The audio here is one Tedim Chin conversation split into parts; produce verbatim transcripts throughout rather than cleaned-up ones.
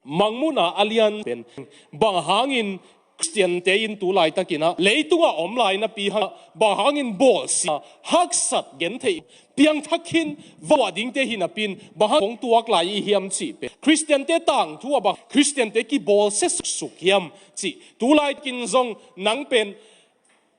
Mangmuhna a lian pen bang hangin Khristiante in tu laitakin ah leitungah om lai napi hang bang hangin bawlsia, haksat, gentheih, piangthak khin, vuah dingte hi napi-in bang hang hong tuak lai i hiam cih pen, Khristiante tangthu ah bang Khristiante kibawlsia suksuk hiam cih, tu laitakin zong nang pen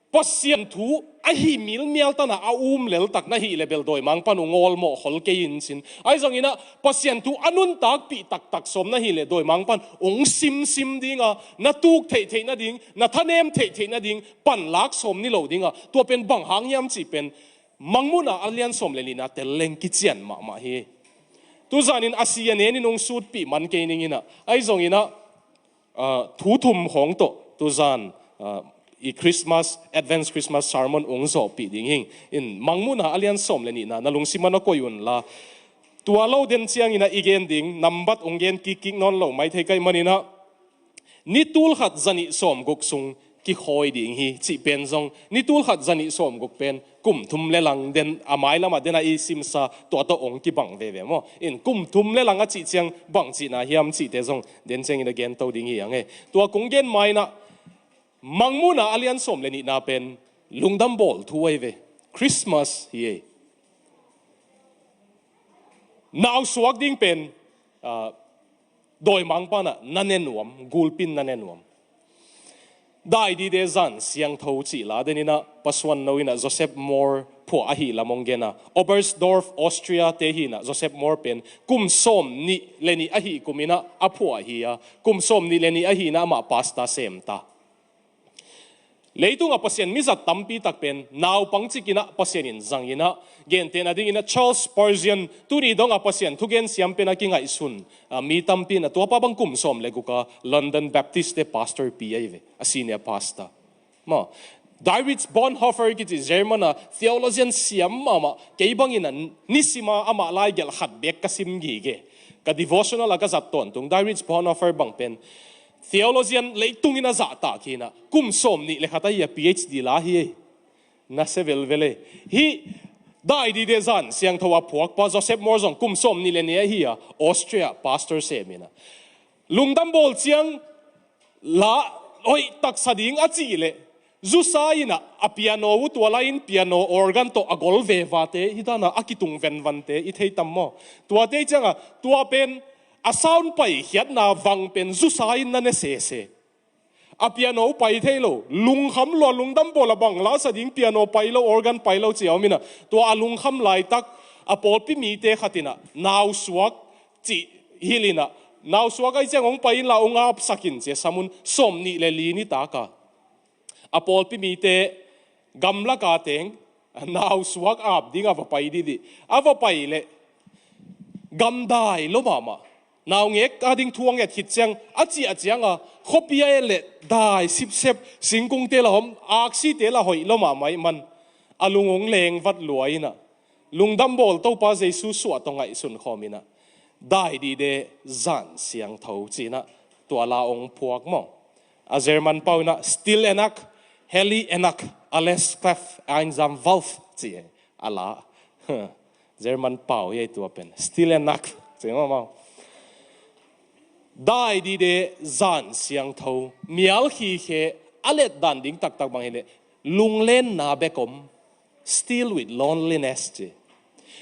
Pasian thu a hih milmial tan ah a um lel tak na hih leh bel dawimangpa'n hong awlmawh khol kei in cin. Ahi zongin ah Pasian thu a nuntakpih taktak sawm na hih leh dawimangpa'n hong simsim ding a, na tuk theihtheih nading, na thanem theihtheih nading panlak sawm ni lo ding a, tua pen bang hang hiam cih pen Mangmuhna a lian sawm le nihna tel leng kician mahmah hi. Tuzanin a si a nen in hong sutpih man kei ning in ah, ahi zongin ah, ah, thu thum khawng tawh tuzan, ah, i Christmas, Advent Christmas sermon hong zawhpih ding hi ing. In Mangmuhna a lian sawm le nihna na lungsim ah na koih un la. Tua lo den ciangin ah i gen ding nambat hong gen kikkik nawn lo mai thei ka hih manin ah, ni tulkhat zanih sawmguk sung kikhawi ding hi cih pen zong, ni tulkhat zanih sawmguk pen kum thum le lang den, a mailam ah den a i simsa tua tawh hong kibang veve maw. In kum thum le lang a cih ciang bang cihna hiam cihte zong den ciangin a gen to ding hi hang e. Tua kong gen ma-in ah Mangmuhna a lian sawm le nihna pen lungdam bawl thu ahi ve. Christmas hi e. Nausuak ding pen, ah, dawimangpa'n ah na ne nuam, gulpi-in na ne nuam. Dai Dide Zan Siangtho cih la den in ah Pa Suan No in ah Joseph Mohr phuah ahih lam hong gen a, Oberstdorf, Austria te hi in ah Joseph Mohr pen kum sawm nih le nih ahih kum in ah a phuah hi a, kum sawm nih le nih ahih in ah amah pastor sem ta. Leitungah Pasian mizat tampi tak pen naupang cikin ah Pasian in zang in ah, gentehna dingin ah Charles Spurgeon, tuni dongah Pasian thugen siam pen a kingaihsun, ah, mi tampi in ah tuapa bang kum sawm le guk a London Baptist te pastor pi ahi ve, a senior pastor. Maw, Dietrich Bonhoeffer kici German a theologian siam mahmah, kei bangin ah nisima amah laigelh khat bek ka sim gige. Ka devotional a ka zat tawntung Dietrich Bonhoeffer bang pen theologian leitung in a zahtak hi in ah, kum sawm nih le khat ahi a PhD la hi ei. Na sia velvel ei. Hih Dai Dide Zan Siangtho a phuakpa Joseph Mohr zong kum sawm nih le nih ahi a Austria pastor sem in ah, lungdam bawl ciang la hoih taksa ding a cih leh, zusa in ah a piano uh tua lai-in piano organ tawh a gol vevate, hi dan a a kitung venvante i thei tam maw? Tuate ciangah tua pen a sound paikhiatna vang pen zusa in na ne sese. A piano pai thei lo, lungkham lua, lungdam bawl a bang la sa ding, piano pai lo, organ pai lo ci a om in ah, tua a lungkham laitak a pawlpi mite khat in ah nausuak cih hilh in ah, nausuak ahi ciang hong pai inla hong apsak in ci a, sam un, sawm nih le li nitak a a pawlpi mite gamlak a teng nausuak ap ding a va pai dihdih. A va pai leh gamdai lo mahmah. Naungek a ding thu a nget khit ciang a ciah ciang a, khuapi a et leh dai sipsep, singkungte la om, aksite la hoih lo mahmah ih man a lung hong lengvat lua in ah, lungdam bawl Topa Jesu suah tawh ngaihsun khawm in ah, Dai Dide Zan Siangtho ci in ah tua la hong phuak maw. A German pau in ah Stille Nacht, Heilige Nacht, alles klafft einsam Wald ci a la. German pau hi ei tua pen. Stille Nacht ci maw maw. Dai Dide Zan Siangtho, mial khikhe a let dan ding taktak bang hi leh, lunglenna bek om, still with loneliness ci.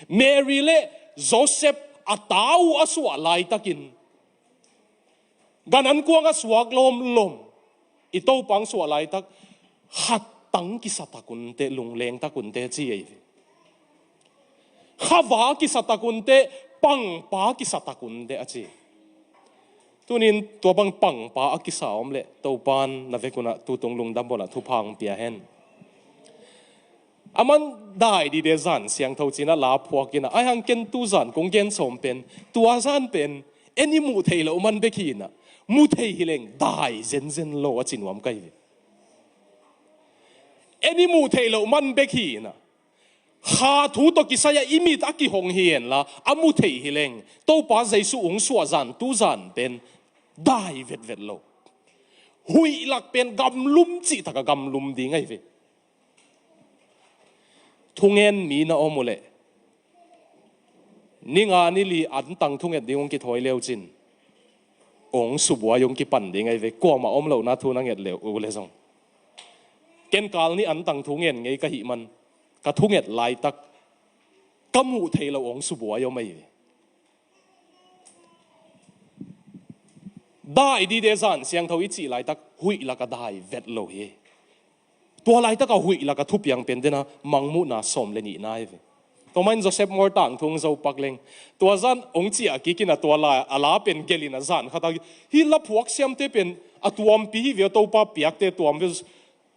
Mary le Joseph a ta uh a suah laitakin, gan an kuang a suak lawmlawm, i Topa hong suah laitak, khattang kisa tak un teh, lungleng tak un teh ci ei ve. Khava kisa tak un teh, pangpa kisa tak un teh a ci. Tunin tua bang pangpa a kisa om leh Topa'n na vek un ah tutung lungdam bawl a thupha hong pia hen. Aman Dai Dide Zan Siangtho ci in ah la phuak in ah, ahi hang ken tu zan kong gen sawm pen, tua zan pen en i muh theih loh man bek hi in ah, mu thei hi leng dai zenzen lo a ci nuam ka hi ve. En i muh theih loh man bek hi in ah, kha thu tawh kisai a i mit a kihong hi henla, a mu thei hi leng Topa Jesu hong suah zan tu zan pen dai vetvet lo. Huih lak pen gamlum cih tak a gamlum ding ahi ve. Thungen mi na om uh leh, ni nga ni li antang thunget ding hong kithawi leu cin, Ong subuai ong kipan ding ahi ve, kuamah om lohna thu na nget le uh le zong. Ken kal nih antang thu ngen ngei ka hih man, ka thunget laitak ka muh thei lo ong subuai om ahi ve. Dai dide zan siangtho i cih laitak huih laka dai vet lo hi. Tua laitaka huih laka thupiang pen dena Mangmuhna sawm le nihna hi ve. Tua mahin Joseph Moore tangthu ong zo pak leng, tua zan ong ciah kikina tua la a la pen gelina zan khata hi la phuak siamte pen a tuampi hi ve, Topa piakte tuam ve.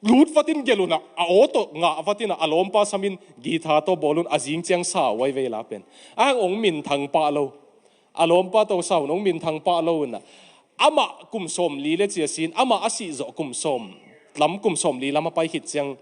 Lut vatin geluna a aw tawh ngah vatina a lawmpa samin guitar tawh bawlun a zing ciang sa uai vei la pen. Ang ong minthang pah lo. A lawmpa tawh sa un ong minthang pah lo una. Amah kum sawm li le cia sin, amah a sih zawh kum sawm lam, kum sawm li lam a pai khit ciang,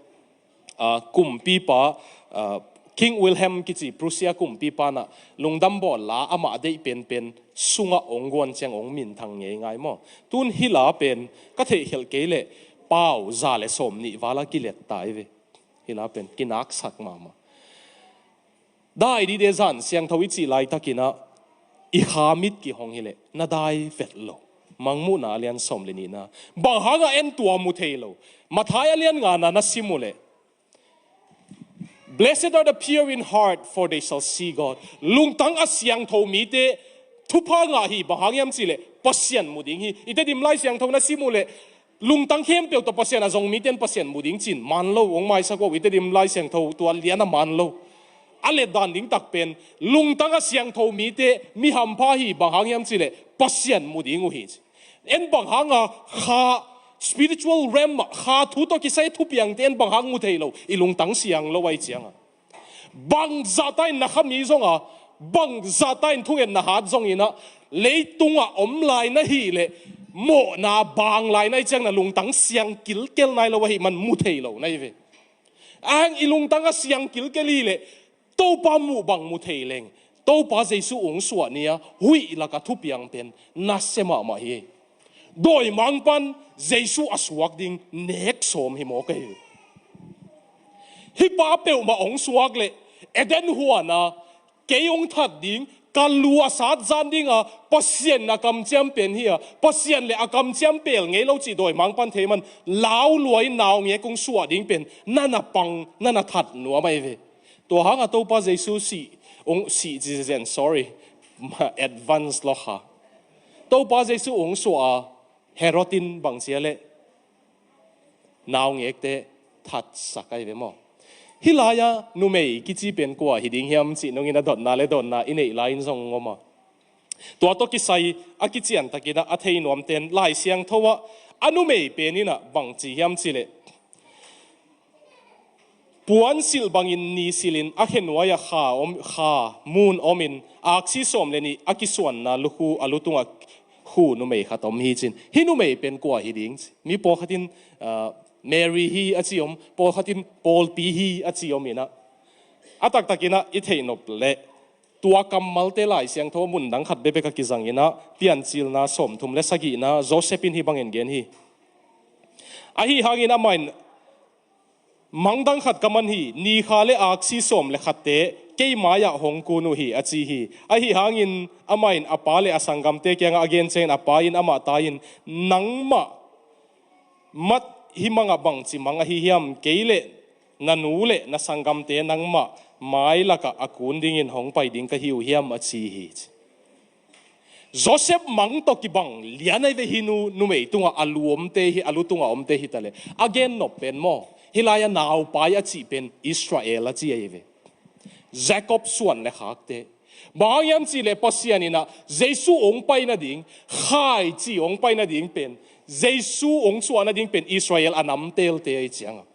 ah, kumpipa, ah, King Wilhelm kici Prussia kumpipa na lungdam bawl la amah deih penpen sungah ong guan ciang ong minthang ngei ngai maw? Tun hi la pen ka theihkhelh kei leh pau za le sawm nih vala kilet ta hi ve. Hi la pen kinaksak mahmah. Dai dide zan siangtho i cih laitakinah i khamit kihong hileh na dai vet lo. Mangmuhna a lian sawm le nihna. Bang hangah en tua mu thei lo? Mathai a lian ngana na sim uhleh, "Blessed are the pure in heart, for they shall see God." Lungtang a siangtho mite thupha ngah hi. Bang hang hiam cihleh Pasian mu ding hi. I Tedim Lai Siangtho na sim uhleh, lungtang khempeuh tawh Pasian a zong mite in Pasian mu ding cin man lo, ong maisak uh i Tedim Lai Siangtho tua lian a man lo. A letdan ding tak pen lungtang a siangtho mite mi hampha hi. Bang hang hiam cihleh Pasian mu ding uh hi. En bang hanga kha, spiritual realm ah kha thu tawh kisai thupiangte en bang hang mu thei lo? I lungtang siang lo ai cianga. Bang zahta in na khami zonga, bang zahta in thungetna hat zonginah, leitungah om lai na hileh mawhna bang lai na hi ciang na lungtang siang kilkel nai lo ahih man mu thei lo na hi ve. Ang i lungtang a siang kilkel hileh Topa muh bang mu thei leng, Topa Jesu ung suah ni-a huih laka thupiang pen nasia mahmah hi. Dawimangpan Jesu a suak ding nek sawm hi mawk ahi. Hih pa peuhmah ong suak leh Eden huana kei ong that ding, ka lu a sat zan dinga Pasian na kamciam pen hi-a, Pasian le a kamciam pel ngei lo cih dawimangpan thei man, lau luai naungek ong suah ding pen na na pang, na na that nuam ahi ve. Tua hanga Topa Jesu sih, ong sih zizen, sorry, advance lo kha. Topa Jesu ong suah a, Herod in bang cia leh naungekte thatsak ahi ve maw? Hih lai-a numei kici pen kua hi ding hiam cih nungin a dotna le dotna i neih lai-in zong ngom a. Tua tawh kisai a kiciantakinah a thei nuamten Lai Siangtho ah a numei peninah bang ci hiam cihleh, puansilh bangin nisilhin a khenuai-ah kha om, kha mun omin aksi sawm le nih a kisuanna lukhu a lutungah khu numei khat om hi cin. Hih numei pen kua hi ding ci. Mi pawlkhatin, ah, Mary hi a ci om, pawlkhatin pawlpi hi a ci om inah. A taktakinah i theih nop leh tua kammalte Lai Siangtho mundang khat bekbek a kizanginah Piancilna sawmthum le sagihna Joseph in hih bangin gen hi. Ahi hangin amah in mangdang khat ka man hi, nikha le aksi sawm le khatte kei mai-ah hong kun uh hi a ci hi. Ahi hangin amah in a pa le a sanggamte kiangah a gen ciangin a pa in amah tai-in, nangmah mat hih mangah bangci mang ahi hiam? Kei le na nu le na sanggamte nangmah mai lakah a kun dingin hong pai ding ka hi uh hiam a ci hi. Joseph mang tawh kibang lian ahi ve hih nu, numei tungah a lu omte hi, a lu tungah omte hi taleh. A gen nop pen maw, hih lai-a naupai a cih pen Israel a ci ahi ve. Jacob suan le khakte. Bang hang hiam cihleh Pasian inah Jesu ong pai nading, khaici ong pai nading pen, Jesu ong suah nading pen Israel a namtelte ahi cianga.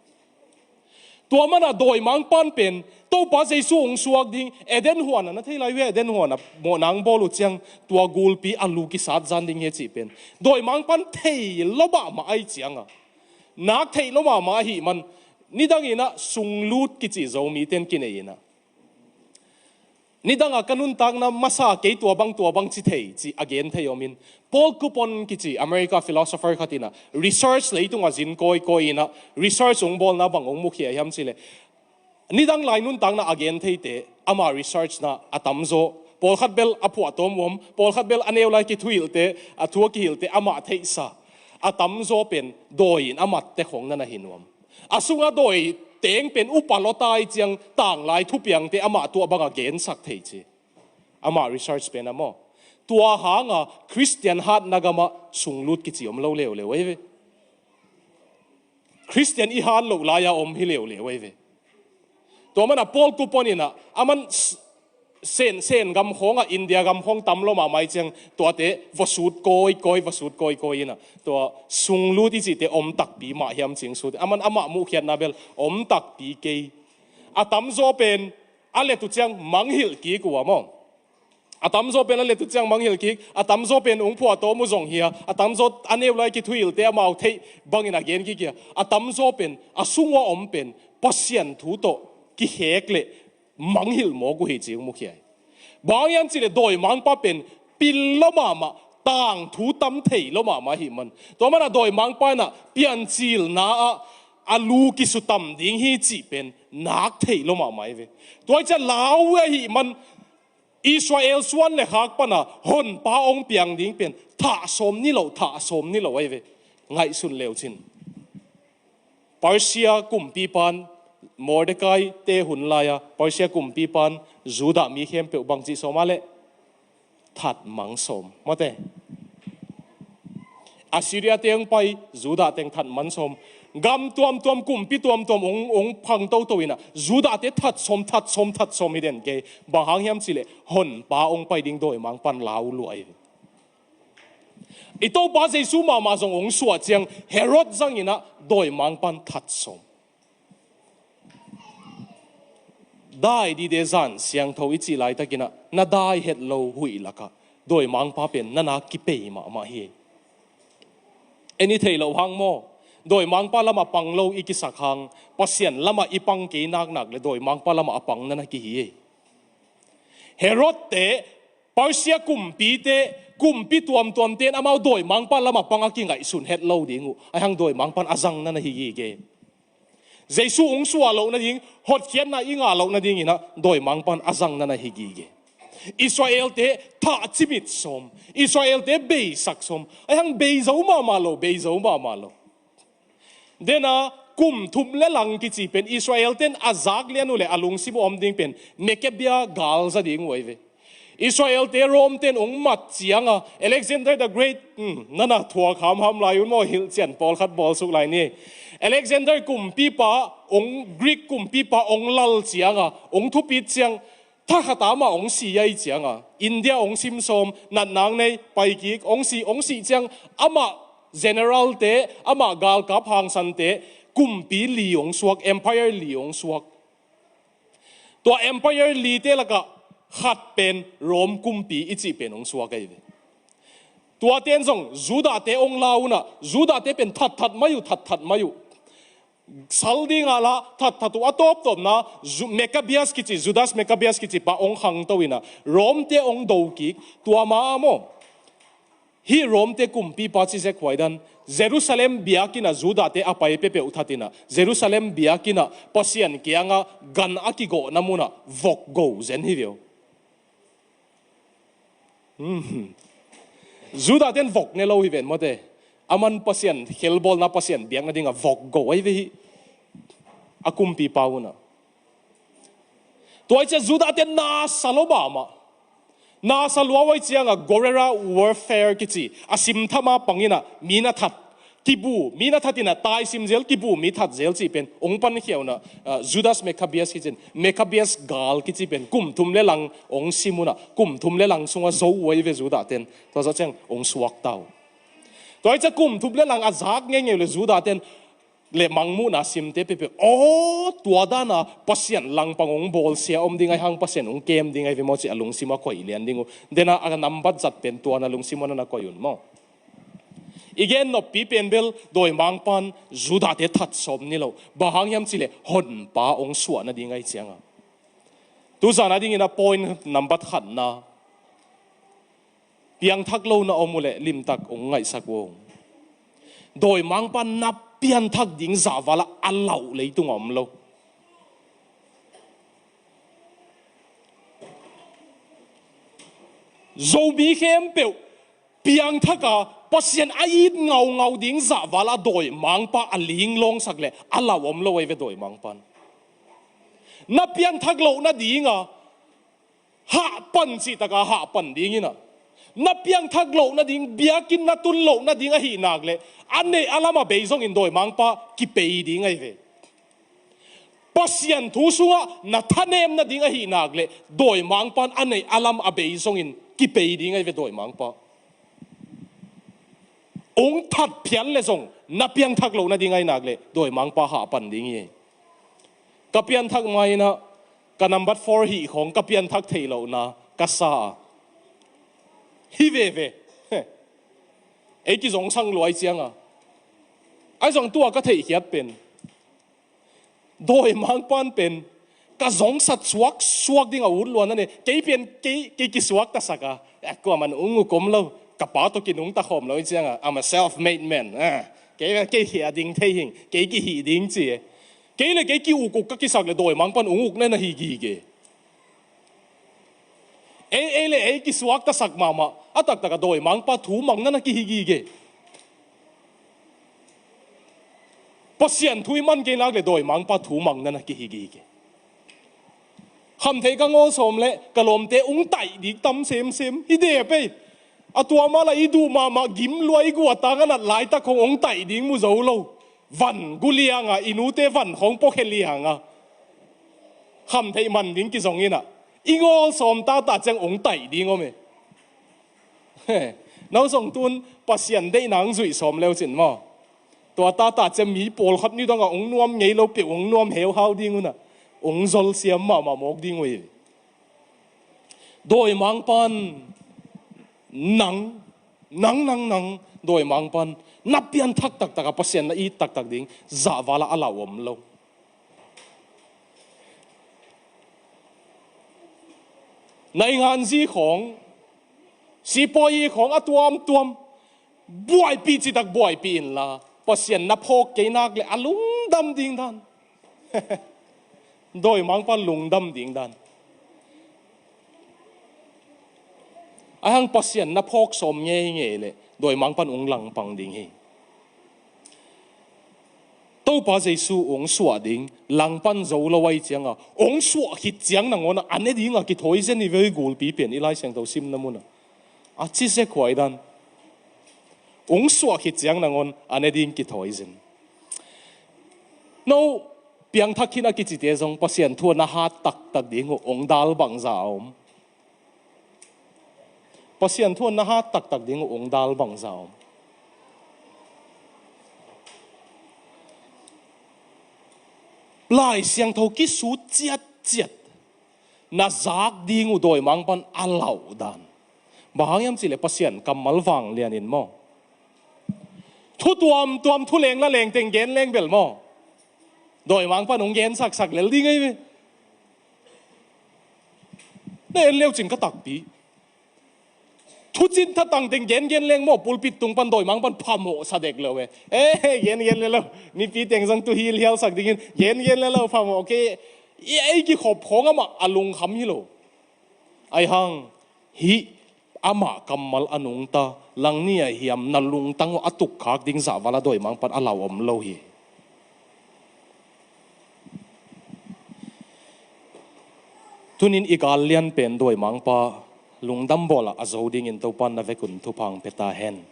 Tua manah dawimangpan pen Topa Jesu ong suak ding, Eden huana na thei lai uh hia, Eden huana mawhna ong bawl uh ciang tua gulpi a lu kisat zan ding hi cih pen dawimangpan thei lo mahmah ahi cianga. Nak theih lo mahmah ahih man, nidanginah sunglut kici Zomiten kinei inah. Nidanga ka nuntakna masa kei tua bang tua bang ci thei ci a gen thei omin, Paul Coupon kici America philosopher khat inah research leitungah zin kawikawi inah research ong bawlna bang ong mukhia hiam cihleh, nidang lai nuntakna a gen theite ama researchna a tamzaw Pawlkhat bel a phuahtawm uh om, pawlkhat bel a neu lai kithuhilhte, a thu a kihilhte amah theihsa. A tamzaw pen dawi in a matte khong na na hi nuam. A sunga dawi teng pen upa lawtai ciang tanglai thupiangte amah tuah banga gensak thei ci. Amah research pen a maw. Tua hanga Khristian hatna gamah sunglut kici om lo leuleu ei ve. Khristian i hat loh lai-a om hi leuleu ei ve. Tua mana Paul Coupon inah aman s-, Sen, Sen gam khawngah India gam khawng tam lo mahmah i ciang tuate va sut kawikawi, va sut kawikawi inah tua sunglut i cihte om takpi mah hiam cing sut. Aman amah muhkhiatna bel om takpi kei. A tamzaw pen a let uh ciang manghilh kik uh a maw. A tamzaw pen a let uh ciang manghilh kik, a tamzaw pen ung phuahtawm uh zong hi a, a tamzaw a neu lai kithuhilhte amau theih bangin a gen kik hi a, a tamzaw pen a sung uh a om pen Pasian thu tawh kikhek le manghilh mawk uh hi ci hong mukhia hi. Bang hiam cih leh dawimangpa pen pil lo mahmah, tangthu tam thei lo mahmah ahih man. Tua mana dawimangpa inah piancilna ah a lu kisutam ding hi cih pen nak thei lo mahmah hi ve. Tua hi ciah lau ahih man Israel suan le khak pana honpa hong piang ding pen thah sawm ni lo, thah sawm ni lo ahi ve. Ngaihsun leu cin. Persia kumpipan, Mordekai te hun lai-a Persia kumpipan Judah mi khempeuh bangci sawm a leh that mang sawm. Mawte. Assyria te hong pai, Judah teng that mang sawm. Gam tuamtuam, kumpi tuamtuam hong, hong phang toto inah Judah te that sawm, that sawm, that sawm hi den kei. Bang hang hiam cih leh honpa hong pai ding dawimangpan lau lua hi. I Topa Jesu mahmah zong hong suah ciang Herod zang inah dawimangpan that sawm. Dai dide zan siangtho i cih laitakinah na dai het lo huih lakah dawimangpa pen na nak kipei mahmah hi. En i theih loh hang maw, dawimangpa lamah pang lo i kisak hang Pasian lamah i pang kei naknak le dawimangpa lamah a pang na na kihi hi. Herod te, Persia kumpite, kumpi tuamtuamte in amau dawimangpa lamah panga kingaihsun het lo ding uh. Ahi hang dawimangpan a zang na na hi gige. Jesu hong suah loh nading, hotkhiatna i ngah loh nading inah dawimangpan a zang na na hi gige. Israelte thah cimit sawm, Israelte beisak sawm. Ahi hang bei zo mahmah lo, bei zo mahmah lo. Dena kum thum le lang kici pen Israel ten a zak lian uh le a lungsim uh om ding pen Maccabean gal za ding uh ahi ve. Israel te Rome ten hong mat cianga Alexander the Great, hmm, nana thuak hamham lai un maw, hilhcian pawlkhat bawlsuk lai ni. Alexander kumpipa hong, Greek kumpipa hong lal cianga hong thupit ciang thakhat a mah hong si ahi cianga India hong sim sawm, natnang nei, paikik, hong si, hong si ciang amah general te, amah galkap hangsante kumpi li hong suak, empire li hong suak. Tua empire li te lakah khat pen Rome kumpi i cih pen hong suak ahi ve. Tua ten zong Judah te hong la unah Judah te pen thatthat mai uh, thatthat mai uh. Sal dingah lah thatthat uh, a tawptawpna Ju-, Maccabeus kici, Judas Maccabeus kici pa hong khangto inah Rome te hong do kik. Tua ma a maw, hih Rome te kumpipa ci zek huai dan Jerusalem biakinnah Judah te a pai peuhpeuh that inah Jerusalem biakinnah Pasian kiangah gan a kigawhna munah vok go zen hi ve uh. Hmm. Judah ten vok ne lo hi ven mawte. Aman Pasian khelbawlna, Pasian biakna dingah vok go ahi ve hi. A kumpipa unah. Tua hi ciah Judah ten nasa lo mahmah. Nasa lua huai ciangah guerrilla warfare kici, a simthama panginah mi na that, kibu mi na that inah taisim zel, kibu mi that zel cih pen hong pankhia unah, ah, Judas Maccabeus kicin, Maccabeus gal kici pen kum thum le lang hong sim unah kum thum le lang sungah zo uh ahi ve Judah ten. Tua zawh ciang hong suakta uh. Tua hi ciah kum thum le lang a zak ngeingei uh le Judah ten le mangmuhna simte peuhpeuh, aw, tua dana Pasian langpang hong bawlsia om ding ahi hang, Pasian hong kem ding ahi ve maw cih a lungsim a koih lian ding uh. Dena a nambat zat pen tua na lungsim a na na koih un maw. I gen noppi pen bel dawimangpan Judah te that sawm ni lo. Bang hang hiam cih leh honpa hong suah nading ahi cianga. Tuzan a dingin a point nambat khatna, piangthak lo na om uh leh limtak hong ngaihsak uh. Dawimangpa na pianthak ding zahvalah a lauh leitung a om lo. Zomi khempeuh piangthak a, Pasian a it ngaungau ding zahval a dawimangpa a linglawngsak leh a lau om lo ahi ve dawimangpan. Na piangthak loh nading a hahpan cih tak a hahpan ding in a, na piangthak loh nading, biakinn na tun loh nading ahih nak leh a neih a lam a bei zongin dawimangpa kipei ding ahi ve. Pasian thu sungah na thanem nading ahih nak leh dawimangpan a neih a lam a bei zongin kipei ding ahi ve dawimangpa. Ong that phial leh zong na piangthak loh nading ahih nak leh dawimangpa hahpan ding hi. Ka pianthak ma in a, ka number four hih khawng ka pianthak theih lohna ka sa a, hi veve. Ei kizongsang luai ciang a, ahi zong tua ka theihkhiat pen dawimangpan pen ka zongsat suaksuak ding a ut luan a ne. Kei pen kei, kei kisuaktasak a, a, kuaman ung uk om lo, ka pa tawh kinungta khawm lo hi ciang a, I'm a self-made man. A, kei, kei khia ding thei hing, kei kihih ding ci e. Kei leh kei ki-ukuk ka kisak leh dawimangpan ung ukna na hi gige. Ei, ei leh ei kisuaktasak mahmah a, taktak a dawimangpa thu mangna na kihi gige. Pasian thu i man kei nak leh dawimangpa thu mangna na kihi gige. Khamtheih ka ngawl sawm leh ka lawmte ung taih dik tam semsem hi de pei. A tua mah la i duh mahmah gim lua i guatang a nat laitak khong ong taih ding mu zo lo. Van gu liang a, i nute van khong pawkhia liang a, khamtheih man ding kizong in a, i ngawl sawm tata ciang ong taih ding om e. He, no zong tun Pasian deihna ang zuih sawm leu cin maw? Tua tata ciang mi pawlkhat ni dong a ong nuam ngei lo peuh ong nuam heuhau ding un a, ong zolsiam mahmah mawk ding uh hi. Dawimangpan nang, nang, nang, nang, dawimangpan na pianthak taktak a, Pasian na it taktak ding zahval a a lau om lo. Na i nganzi khawng, sipawi khawng a tuamtuam buaipih citak buaipih inla, Pasian na phawk kei nak leh a lungdam ding dan. Dawimangpan lungdam ding dan. Ahi hang Pasian na phawk sawm ngeingei leh dawimangpan ung langpang ding hi. Topa Jesu ung suah ding langpan zo lo ahi ciang a, ung suah khit ciang nangawn a, a ne ding a kithawi zen hi ve, i gulpi pen i Lai Siangtho simna mun a, a ci zek huai dan. Ung suah khit ciang nangawn a ne ding kithawi zen. No piangthak khin a kicite zong Pasian thu a na hat taktak ding uh ong dal bangza a om? Pasian thu a na hat taktak ding uh ong dal bangza a om? Lai Siangtho kisut ciatciat na zak ding uh dawimangpan a lauh dan. Bang hang hiam cih leh Pasian kammal vanglian in maw, thu tuamtuam, thu leng la leng teng gen leng bel maw, dawimangpan ong gensaksak lel ding ahi ve. Na en leu cin ka takpi, thucin thatang teng gengen leng maw, pulpit tung pan dawimangpan phamawh sa dek lo e. Eh, gengen le lo, nipi teng zong tu hilhialsak dingin gengen le lo, phamawh kei. I ei kikhop khawng amah a lungkham hi lo. Ahi hang hih amah kammal a nungta langni a hiam na lungtang uh a tukkhak ding zahval a dawimangpan a lau om lo hi. Tunin i gal lian pen dawimangpa lungdam bawl a zo dingin Topan na vekun thupha ong pia ta hen.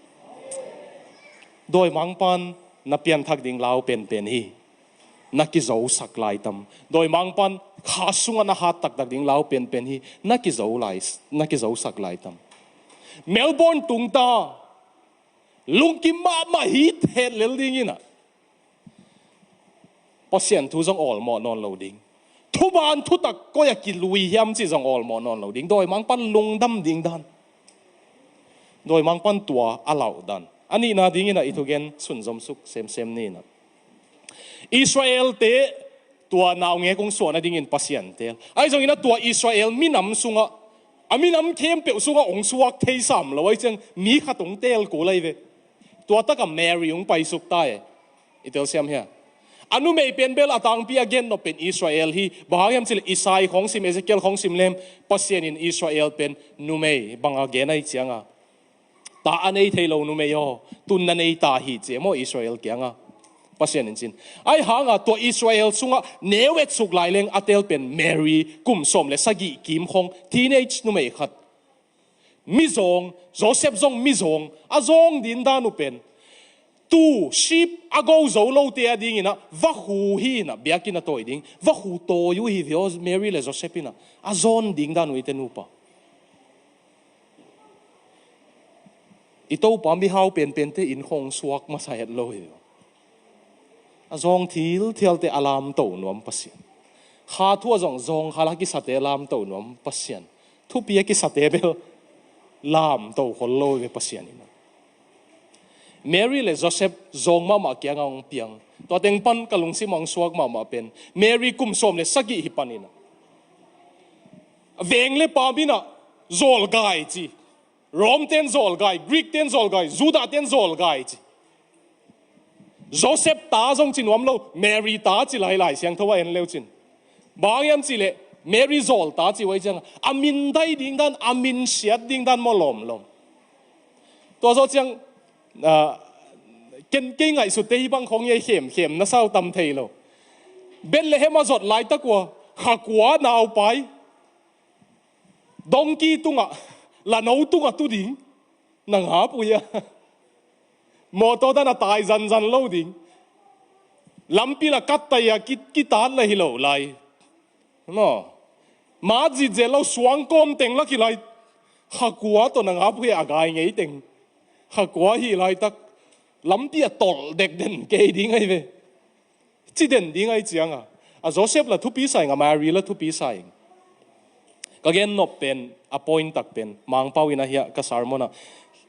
Dawimangpan na pianthak ding lau penpen hi. Na kizosak lai tam? Dawimangpan kha sungah na hat taktak ding lau penpen hi. Na kizo lai, na kizosak lai tam? Melbourne tungta lungkim mahmah hi thetlel dingin ah, Pasian thu zong awlmawh nawn lo ding, thuban thutak koi a kilui hiam cih zong awlmawh nawn lo ding, dawimangpan lungdam ding dan, dawimangpan tua a lauh dan. A nihna dingin ah i thugen sunzom suk semsem ni in ah, Israel-te tua naungek ong suah nadingin Pasian teel. Ahi zongin ah tua Israel minam sungah, a minam khempeuh sungah ong suak thei sam lo ahi ciang mi khat ong teel kul ahi ve. Tua takah Mary ong paisuk ta e. I telsiam hia? A numei pen bel a tangpi a gen nop pen Israel hi. Bang hang hiam cih leh Isai khawng sim, Ezekiel khawng sim leng Pasian in Israel pen numei bang a gen ahih ciangin ta a nei thei lo numei aw, tu-in na nei ta hi ci e maw Israel kiangah. Pasian in ci-in. Ahih hangin tua Israel sungah neu etsuk lai leng a tel pen Mary kum sawm le sagih kim khawng teenage numei khat. Mizawng, Joseph zong mizawng, a zawng ding dan uh pen tu sheep a go zo lote a dingin ah vakhu hi in ah biakinn a tawi ding, vakhu tawi uh hi ve aw Mary le Joseph in ah, a zawn ding dan uh hi te nupa. I Topa mihau penpente in khawng suak masa het lo hi. A zawng thilthialte a lamto nuam Pasian. Kha thu a zong zawng kha la kisate a lamto nuam Pasian. Thupi a kisate bel lamto khol lo ve Pasian in. Mary le Joseph zawng mahmah kiangah hong piang. Tua teng pan ka lungsim hong suak mahmah pen Mary kum sawm le sagih hi panin ah veng le pam in ah zawlgai ci. Rome ten zawlgai, Greek ten zawlgai, Judah ten zawlgai ci. Joseph ta zong ci nuam lo, Mary ta ci lai Lai Siangtho ah en leu cin. Bang hang hiam cih leh Mary zawl ta ci uh ahih ciangin a min dai ding dan, a min siat ding dan maw lawmlawm. Tua zawh ciang, ah, ken kei ngaihsutte hih bang khawng hi a khemkhem na sau tam thei lo. Bethlehem a zot laitak uh a, kha kua naupai. Dongki tungah, lano tungah tu ding, na ngap uh hia. Mawtaw dan a tai zanzan lo ding. Lampi la kat tai a ki, kitat la hi lo lai. Maw. Mat zitzel lo suangkawm teng la ki lai. Kha kua tawh na ngap uh hia a gai ngei teng. Kha kua hi laitak. Lampi a tolh dekden kei ding ahi ve. Ci den ding ahih ciangin. A Joseph la thupi sa ing, a Mary la thupi sa ing. Ka gen nop pen, a point tak pen, Mangpau in a hiah ka sermon ah,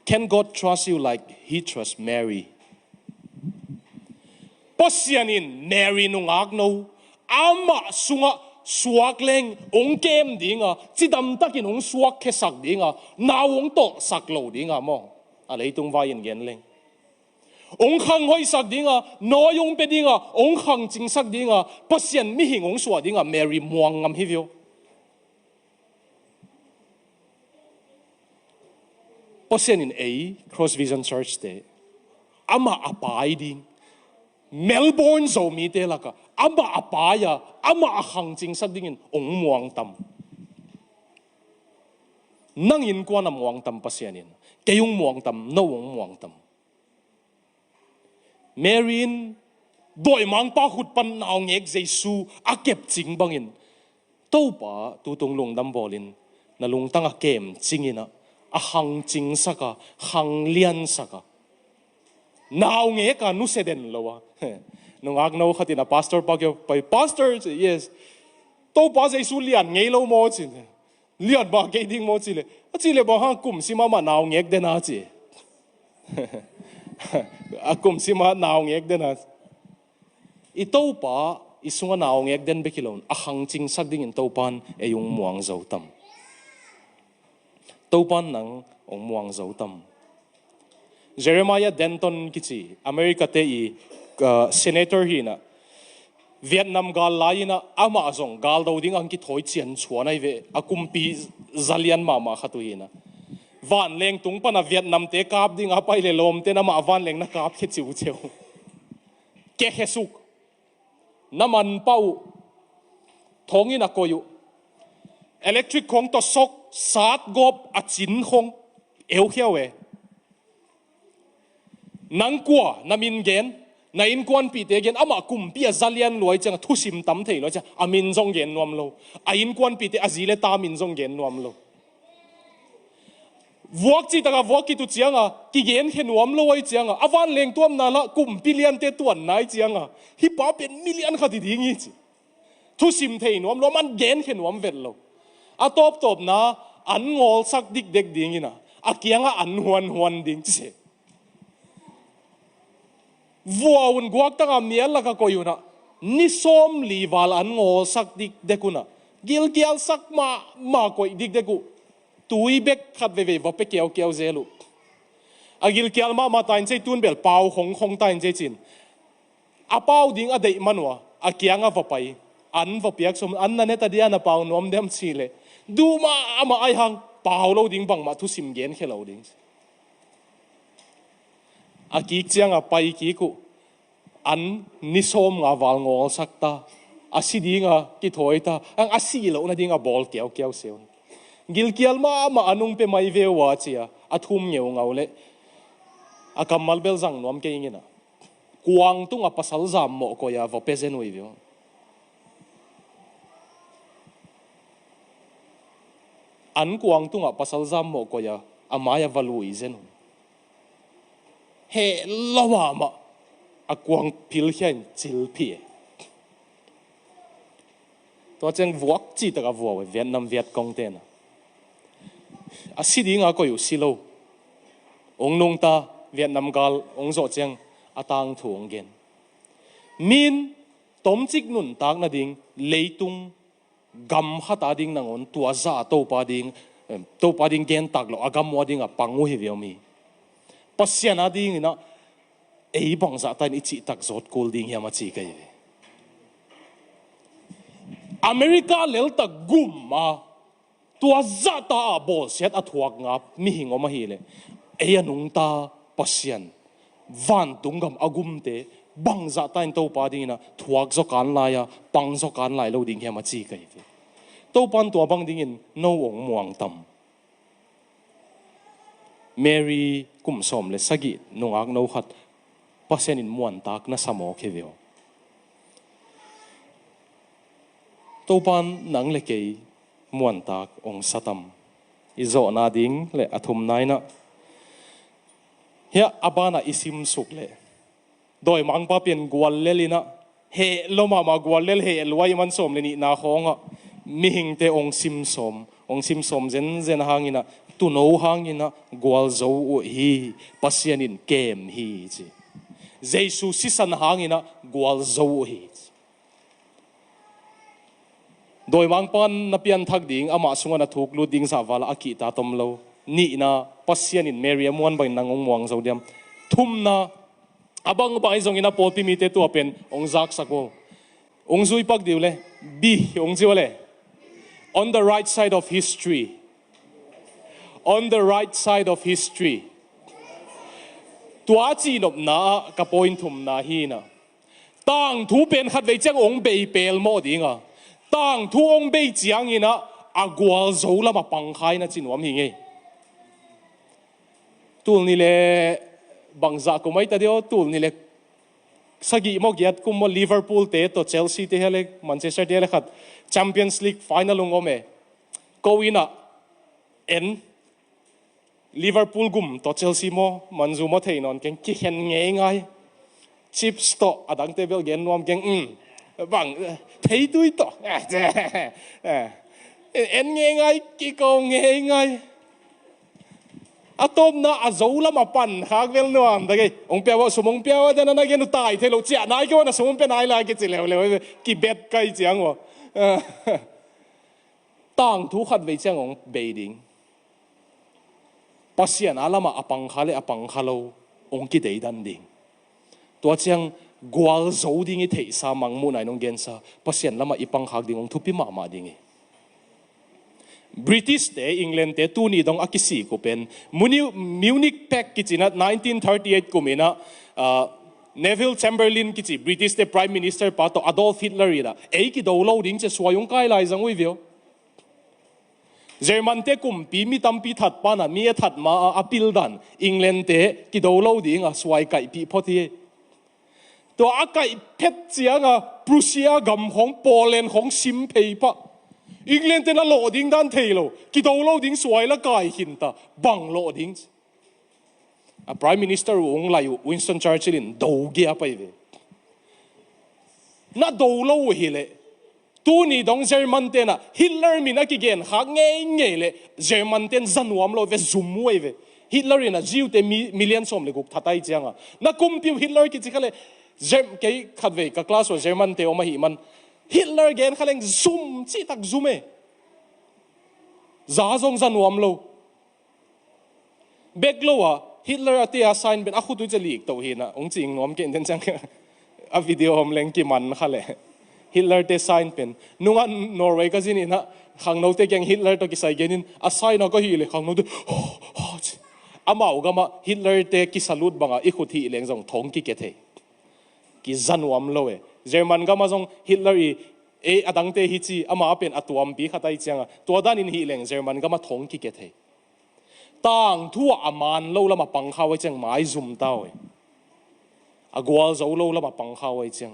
"Can God trust you like he trust Mary?" Pasian in Mary nungak no, amah sungah suak leng, hong kem ding a, cidam takin hong suak khesak ding a, nau hong tolhsak lo ding a maw. A leitung vai in gen leng. Hong khang hoihsak ding a, nawi hong pia ding a, hong khang cingsak ding a, Pasian mihing hong suah ding a, Mary muang ngam hi ve aw. Pasian in ei, Cross Vision Church te, amah a pai ding, Melbourne Zomite lakah, amah a pai a, amah a khang cingsak dingin hong muang tam. Nang innkuan a muang tam Pasian in, kei hong muang tam, no hong muang tam. Mary in dawimangpa khut pan naungek Jesu a kepcing bangin, Topa tutung lungdam bawlin, na lungtang a kemcing in a, a khang cingsak a, khang liansak a, naungek a nusia den lo a. Nungak no khat in a pastor pa kiang pai, "Pastor," ci, "Yes." "Topa Jesu lian ngei lo maw?" ci. "Lian mah kei ding maw?" ci leh, a cih leh bang hang kum sim a mah naungek den a ci. A kum sim a naungek den a. I Topa i sungah naungek den bek hi lo in, a khang cingsak dingin Topan ei hong muang zo tam. Topan nang hong muang zo tam. Jeremiah Denton kici, America te i, uh, senator hi in a, Vietnam gal lai in a, amah zong gal do ding a hong kithawi cianchuan ahi ve, a kumpi zalian mahmah khat uh hi in a. Vanleng tung pan a Vietnam te kap ding a pai leh lawmte'n amah vanleng na kap khia ciuciau. Kia khia suk. Na man pah uh. Thong in a koih uh. Electric khawng tawh sok, sat gawp a cin khawng eukhia uh e. Nang kua, na min gen, na innkuanpihte gen, amah kumpi a zalian lua ahih ciangin, thusim tam thei lua ahih ciangin, a min zong gen nuam lo. A innkuanpihte, a zi le ta min zong gen nuam lo. Vuak cih tak a vuak khit uh ciangin, kigen khia nuam lo ahih ciangin, a vanleng tuamna lah, kumpi liante tuanna ahih ciangin, hih pa pen milian khat hi ding hi ci. Thusim thei nuam lo, aman gen khia nuam vet lo. A tawptawpna, an ngawlsak dikdek ding in a, a kiangah an huanhuan ding ci se. Vua un guaktang a mial lak a koih un a, ni sawmli val an ngawlsak dikdek un a, gilkialsak mahmah koih dikdek uh, tui bek khat veivei va pia kiaukiau zel uh. A gilkial mahmah ta in cei, tun bel pau khongkhong ta in cei cin. a pau ding a deih man uh a, a kiangah va pai, an va piak sawm, an na ne ta dia na pau nuam diam cih leh, duh mahmah ahih hang pau lo ding, bangmah thusim genkhia lo ding. A kik ciangah pai kik uh, an ni sawmnga val ngawlsak ta, a si dinga kithawi ta, ang a si lohna dinga bawl kiaukiau se uh. Gilkial mahmah a nung pia mai ve uh a, ci a, a thum ngeungau leh a kammal bel zang nuam kei ing in a, kuang tungah pasal zam mawh koih a va pia zen uh hi ve uh. An kuang tungah pasal zam mawh koih a, a mai-ah va lui zen uh. Heh lo mahmah, a kuang pilkhia in cilphih e. Tua ciang vuak cihtak a vua uh e, Vietnam Vietcong ten a, a si dinga koih uh si lo. Hong nungta, Vietnam gal hong zawh ciang a tangthu hong gen. Min tomcik nuntak nading leitung gam khat a ding nangawn tua zah a Topa ding, em, Topa ding gentak loh a gam uh a dingah pang uh hi ve uh mi. Pasian a dingin ah ei bangzah ta in i cihtak zawt kul ding hiam a ci ka hi ve. America leltak gum a, tua zahta a bawlsiat a thuak ngap mihing om ahih leh, ei a nungta Pasian, vantung gam a gumte bangzahta in Topa dingin ah thuak zaw kan lai a, pang zaw kan lai lo ding hiam a ci ka hi ve. Topan tua bang dingin no hong muang tam? Mary kum sawm le sagih nungak no khat Pasian in muantak na sa mawk hi ve aw. Topan nang le kei muantak hong sa tam? I zawhna ding le a thumna in ah, hiah a banah i simsuk leh, dawimangpa pen guallel in ah, heh lo mahmah, guallel heh lua ahih man sawm le nihna khawngah mihingte hong simsawm, hong simsawm zenzen hangin ah, tuuno hangin ah gualzo uh hi, Pasian in kem hi ci. Jesu sisan hangin ah gualzo uh hi ci. Dawimangpa na pianthak ding, amah sungah na thuk lut ding zah val a kihta tom lo. Nihna, Pasian in Mary a muan bangin nang hong muang zo diam? Thumna, a bangbang ahi zongin a pawlpi mite tua pen hong zaksak uh. Hong zui pak dih uh le, B hong ci uh le. On the right side of history. On the right side of history. Tua cihnopna ah ka point thumna hi in ah, tangthu pen khatvei ciang hong bei pelmawh ding a, tangthu hong bei ciangin ah a gualzo lamah pangkha in a ci nuam hi ngei. Tul nih le bangzah kum ahi ta diam aw, tul nih le sagih maw, giat kum maw, Liverpool te tawh Chelsea te hi a le, Manchester te hi a le khat, Champions League final hong om e. Ko in ah en, Liverpool gum tawh Chelsea maw, manzu maw thei nawn keng, kikhen ngeingai. Chips tawh, a dangte bel gen nuam keng, um, bang, eh, theitui tawh. Eh, eh, en ngeingai, kiko ngeingai. A tawpna a zo lamah pan khak vel nuam ta kei. Hong pia uh a, sum hong pia uh a, dan a na gen uh tai thei lo, ciah nai kei uh a, na sum hong pia nai lai kici leuleu, kibet kai ciang uh a. Tangthu khatvei ciang hong bei ding. Pasian a lamah a pangkha le a pangkha lo hong kideidan ding. Tua ciang gualzo ding i theihsa, mangmuhna in hong gensa Pasian lamah i pangkhak ding hong thupi mahmah ding hi. British te, England te tuni dong a kisik uh pen Muni-, Munich Pact kici in ah, nineteen thirty-eight kum in ah, ah, Neville Chamberlain kici British te Prime Minister pa tawh Adolf Hitler in ah ei kido lo ding ci a suai hong kai lai zang uh hi ve aw. German te kumpi mi tampi that pa in ah, mi a that ma a, a pildan England te kido lo ding a suai kaihpih phot hi. Tua a kaih phet ciang a Prussia gam khawng, Poland khawng sim phei pah. England te na lawh ding dan thei lo, kido lo ding suai la kai khin ta, bang lawh ding ci. A Prime Minister uh hong lai uh Winston Churchill in do gia pai ve. Na do lo uh hi leh, tuni dong German ten ah Hitler min a kigen khak ngeingei leh German ten za nuam lo ve, zum uh hi ve. Hitler in ah Jew te mi-, million sawm le guk that ahi ciang a, na kumpi uh Hitler kici kha leh, Germ-, kei khatvei ka class uh German te om ahih man, Hitler gen kha leng zum, cihtak zum e. Za zong za nuam lo. Bek lo a, Hitler a te a sign pen a khut uh ci a lik toh hi in ah, hong cing nuam kei in den ciang. A video om leng kiman kha le. Hitler te sign pen. Nungah Norway ka zin inah khangnote kiang Hitler tawh kisai genin a sign a ka hih le khangnote. Amau gamah Hitler te kisalut banga i khut hih leng zong thong kike thei. Kiza nuam lo e. German gamah zong Hitler i, e, a dangte hi ci, ama pen a tuampi khat ai cianga tua danin hih leng German gamah thong kike thei. Tangthu ah a man lo lama pang kha uh ai ciang maizum ta uh e. A gualzo lo lama pang kha uh ai ciang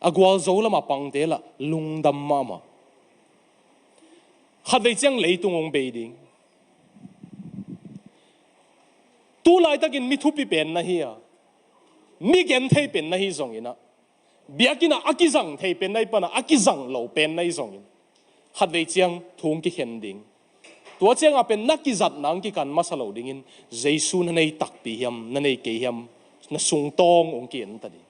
a gualzo lama pangte lah lungdam mahmah. Khatvei ciang leitung hong bei ding. Tu laitakin mi thupi pen na hi a, mi genthei pen na hi zongin ah, biakinn ah a kizang thei pen na hi pan ah a kizang lo pen na hi zongin, khatvei ciang thu hong kikhen ding. Tua ciangah pen na kizat nang kikan masa lo dingin Jesu na nei takpi hiam, na nei kei hiam, na sungtawng hong ki-en ta ding.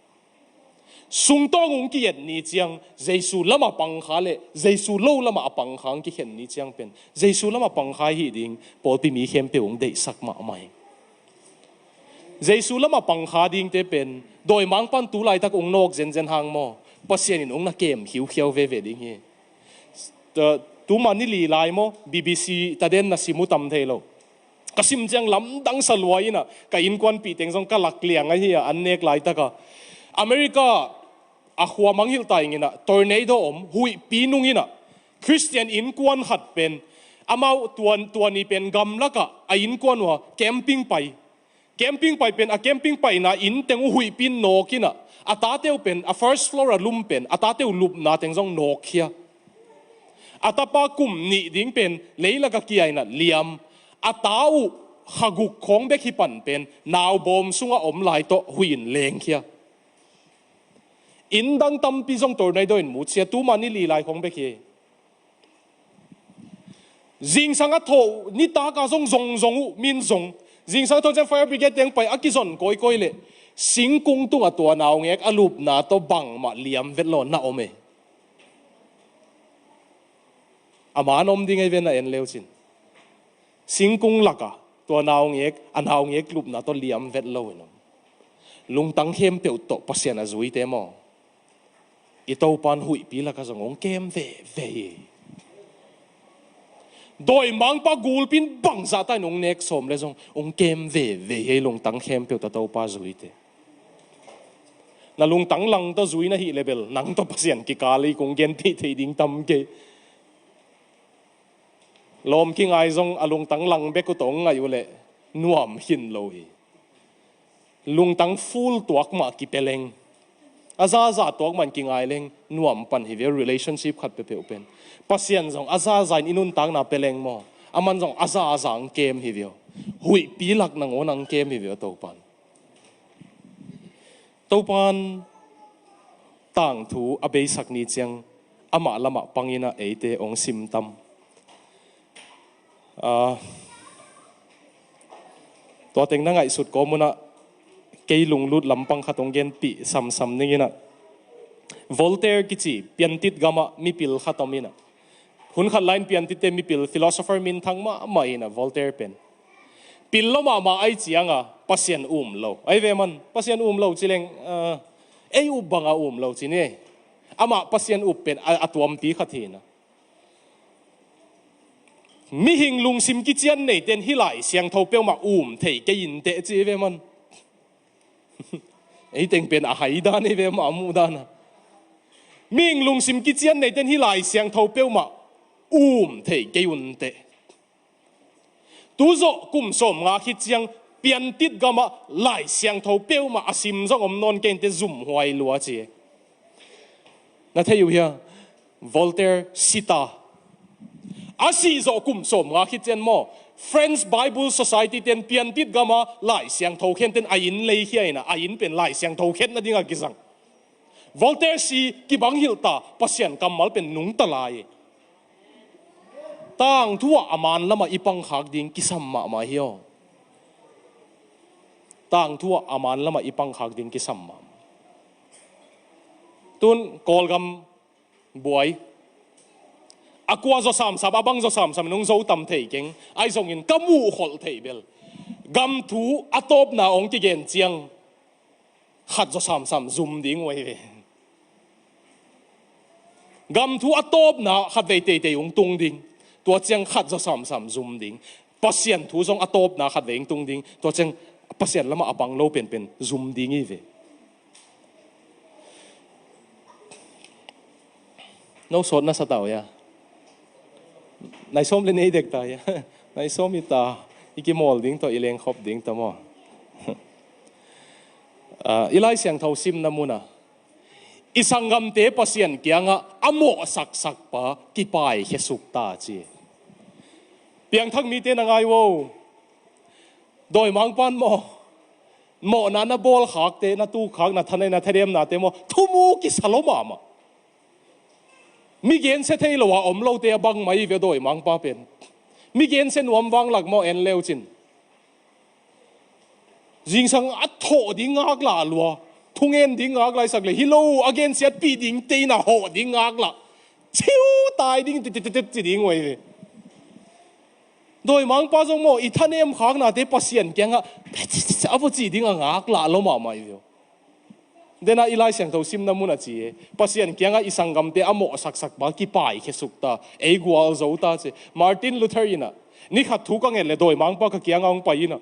Sungtawng hong ki-et ni ciang Jesu lama pangkha le Jesu lo lama a pangkha hong kikhen ni ciang pen Jesu lama pangkha hih ding pawlpi mi khempeuh hong deihsak mahmah hi. Jesu lama pangkha dingte pen dawimangpan tu laitak hong nawk zenzen hang maw, Pasian in hong na kem khiukhiau veve ding hi. Tuma ni li lai maw, B B C taden na sim uh tam thei lo. Ka sim ciang lamdang sa luai inah ka innkuanpih teng zong ka lak liang ahi a, an nek laitaka America a khua mangngilh ta inginah tornado om, huihpi nung inah Khristian innkuan khat pen amau tuan tuani pen gamlakah a innkuan uh camping pai. Camping pai pen a camping paina inn teng uh huihpi in nawk inah a tate uh pen a first floor a lum pen a tate uh lupna teng zong nawkkhia. A tapa kum nih ding pen leilaka kia inah liam. A ta uh khaguk khawng bek hi pan pen naubawm sungah om lai tawh huih in lengkhia. Inn dang tampi zong tornado in mutsia, tuma ni li lai khawng bek hi. Zingsang a thawh nitaka zong zongzong uh min zong. Zingsang a thawh ciang fire brigade teng pai a kizon kawikawi leh singkung tungah tua naungek a lupna tawh bangmah liam vet law na om e. A man om ding ei ve na en leucin. Singkung laka tua naungek, a naungek lupna tawh liam vet lo in om. Lungtang khempeuh tawh Pasian a zuite maw, i Topan huihpi laka zong hong kem veve hi. Dawimangpa gulpi in bangzahta in hong nek sawm le zong hong kem veve hi. Lungtang khempeuh tawh Topa zuite. Na lungtang lang tawh zui na hih le bel nang tawh Pasian kikal hi kong gen theih theih ding tam kei. Lawm kingai zong a lungtang lang bek uh tawh hong ngaih uh leh nuam khin lo hi. Lungtang full tuak mah kipia leng, a zaza tuak mah in kingai leng nuam pan hi ve uh, relationship khat peuhpeuh pen. Pasian zong a zaza in i nuntakna pia leng maw, aman zong a zaza hong kem hi ve uh. Huihpi lak nangawn hong kem hi ve uh Topan. Topan tangthu a beisak ni ciang amah lamah pangin ah eite hong simtam. Ah, tua teng na ngaihsut kawm un ah kei lunglut lampang khat hong genpih samsam ning in ah, Voltaire kici piantit gamah mipil khat om in ah, hun khat lai-in piantitte mipil philosopher minthang mahmah in ah Voltaire pen. Pil lo mahmah ai cianga Pasian um lo. Ai ve man, Pasian um lo ci leng, ah, ei up banga um lo ci ni. Amah Pasian up pen a, a tuampi khat hi in ah. Mihing lungsim kician neiten hih Lai Siangtho peuhmah um thei kei inteh ci ve man. Ei teng pen a hai dan ei ve mah a muh dan a. Mihing lungsim kician neiten hih Lai Siangtho peuhmah um thei kei unteh. Tuzawh kum sawmnga khit ciang piantit gamah Lai Siangtho peuhmah a sim zong om nawn kei inteh, zumhuai lua ci. Na thei uh hia? Voltaire sita. A sih zawh kum sawmnga khit ciang maw, French Bible Society ten piantit gama Lai Siangtho khen ten a inn leikhia in ah, a inn pen Lai Siangtho khen nadinga kizang. Voltaire si kibang hilh ta, Pasian kammal pen nungta lai. Tangthu ah a man lamah i pangkhak ding kisam mahmah hi aw. Tangthu ah a man lamah i pangkhak ding kisam mahmah. Tun Kawlgam buai. A kua zaw samsam, a bang zaw samsam in hong zo tam thei keng. Ahi zongin ka muh kholh theih bel, gam thu a tawpna hong kigen ciang, khat zaw samsam zum ding uh ahi ve. Gam thu a tawpna khatvei teitei hong tung ding. Tua ciang khat zaw samsam zum ding. Pasian thu zong a tawpna khatvei hong tung ding. Tua ciang Pasian lamah a pang lo penpen zum ding hi ve. No sawt na sa ta uh hia? Nai sawm le nei dek ta hia? Nai sawm hi ta. I kimawl ding tawh, i lengkhop ding tawh maw? Ah, i Lai Siangtho simna munah i sanggamte Pasian kiangah a mawhsaksak pa kipai khesuk ta ci. Piangthak mite na ngai uh. Dawimangpa'n maw, mawhna na bawlkhakte, na tukkhak, na thaneih, na thademnate maw, thumu kisa lo mahmah. Mi gensia thei lo a om lote a bang mai ve Dawimangpa pen. Mi gensia nuam vanglak maw en leucin. Zingsang a thawh ding ngak lah lua. Thungen ding ngak laisak le hi lo, a gensiatpih dingte in a hawh ding ngak lah. Ciu tai ding tititit ci ding uh ahi ve. Dawimangpa zong maw, i thanemkhaknate Pasian kiangah a va ci ding a ngak lah lo mahmah hi ve. Dena i Lai Siangtho simna mun a ci e. Pasian kiangah i sanggamte a mawhsaksak pa kipai khesuk ta, ei gualzo ta ci. Martin Luther inah, ni khat thu ka nget le Dawimangpa ka kiangah hong pai inah,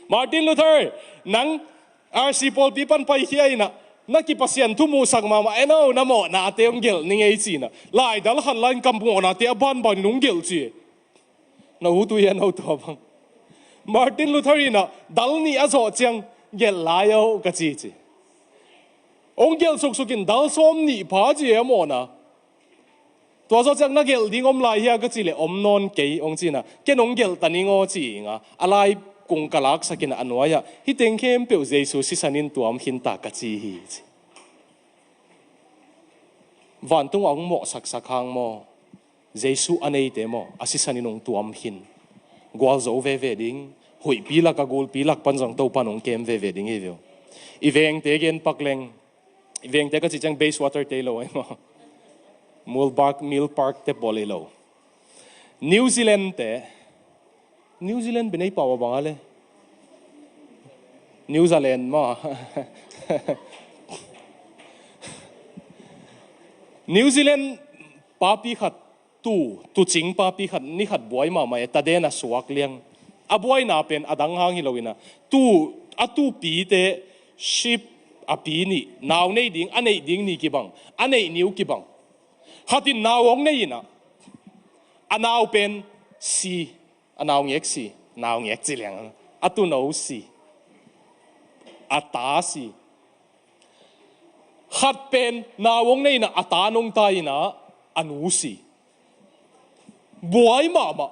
Martin Luther, nang R C pawlpi pan paikhia inah, na kipasian thu muhsak mahmah en aw, na mawhnate hong gelh ning ei ci inah, laidal khat la-in ka mawhnate a banbanin hong gelh ci e. Na utui a no tua bang. Martin Luther inah dal nih a zawh ciang gelh lai aw ka ci ci. Hong gelh suksuk in dal sawm nih pha ci e a mawhna. Tua zawh ciang na gelh ding om lai hia ka ci le om nawn kei hong ci inah, ken hong gelh ta ning aw ci inga, a lai kung ka laksak inah a nuai-ah, hih teng khempeuh Jesu sisan in tuam khin ta ka ci hi ci. Vantung a hong mawhsaksak hang maw, Jesu a neite maw, a sisan in hong tuam khin. Gualzo veve ding, huihpi lak a gulpi lak pan zong Topa'n hong kem veve ding hi ve uh. I vengte gen pak leng, i vengte ka cih ciang Bayswater te lo ahi maw. Mill Park, Mill Park te pawl hi lo. New Zealand te, New Zealand bia nei pau a bang a le. New Zealand maw. New Zealand papi khat, tu, tucing papi khat, ni khat buai mahmah e, taden a suak liang. A buaina pen a dang hang hi lo inah, tu, a tupite sheep a pi nih, nau nei ding, a neih ding ni kibang, a neih ni uh kibang. Khat in nau hong nei inah, a nau pen si, a naungek si, naungek ci liang, a tuuno si, a ta si. Khat pen nau hong nei inah, a ta nong ta inah, a nu si. Buai mahmah.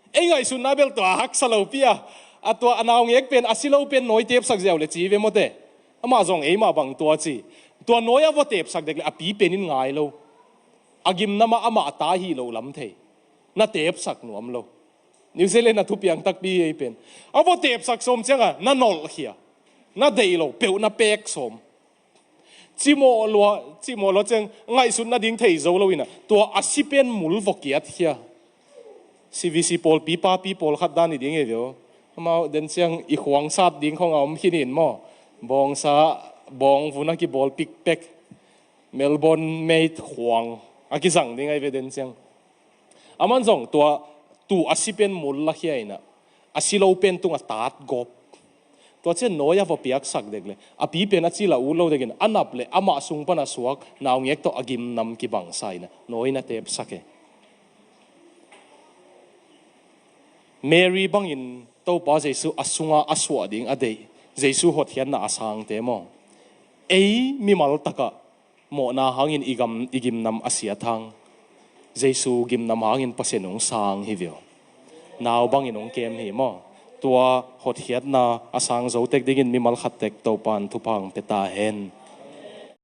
Ei ngaihsutna bel tua haksa lopi a, a tua a naungek pen, a si lo pen nawi tepsak ziau le ci ve mawte. Amah zong ei mah bang tua ci. Tua nawi a va tepsak dek le a pi pen in ngai lo. A gimnam ah amah ta hi lo lam thei. Na tepsak nuam lo. New Zealand a thupiang takpi ei pen. A va tepsak sawm ciangah na nolhkhia, na deih lo peuh na pek sawm. Cimawh lua, cimawh lua ciang ngaihsut nading thei zo lo inah, tua a si pen mul va kiatkhia. C V C pawlpi papi pawlkhat dan hi ding hi ve uh. Amau den ciang i khuang sat ding khong a om khin in maw. Bawngsa, bawng vun a kibawl pikpek. Melbourne made khuang a kizang ding ahi ve den ciang. Aman zong tua tu a si pen mul lakhia inah, a si lo pen tungah tat gawp. Tua cian nawi a va piaksak dek le a pi pen a cil a ut lo dekin a nap le amah sung pan a suak naungek tawh a gimnam kibangsa inah nawi na tepsak e. Mary bangin Topa Jesu a sunga a suah ding a deih, Jesu hotkhiatna a sangte maw, ei mimal takah mawhna hangin i gam, i gimnam a siat hang, Jesu gimnam hangin Pasian hong sang hi ve uh. Nau bangin hong kem hi maw. Tua hotkhiatna a sang zo tek dingin mimal khat tek Topa'n thupha hong pia ta hen.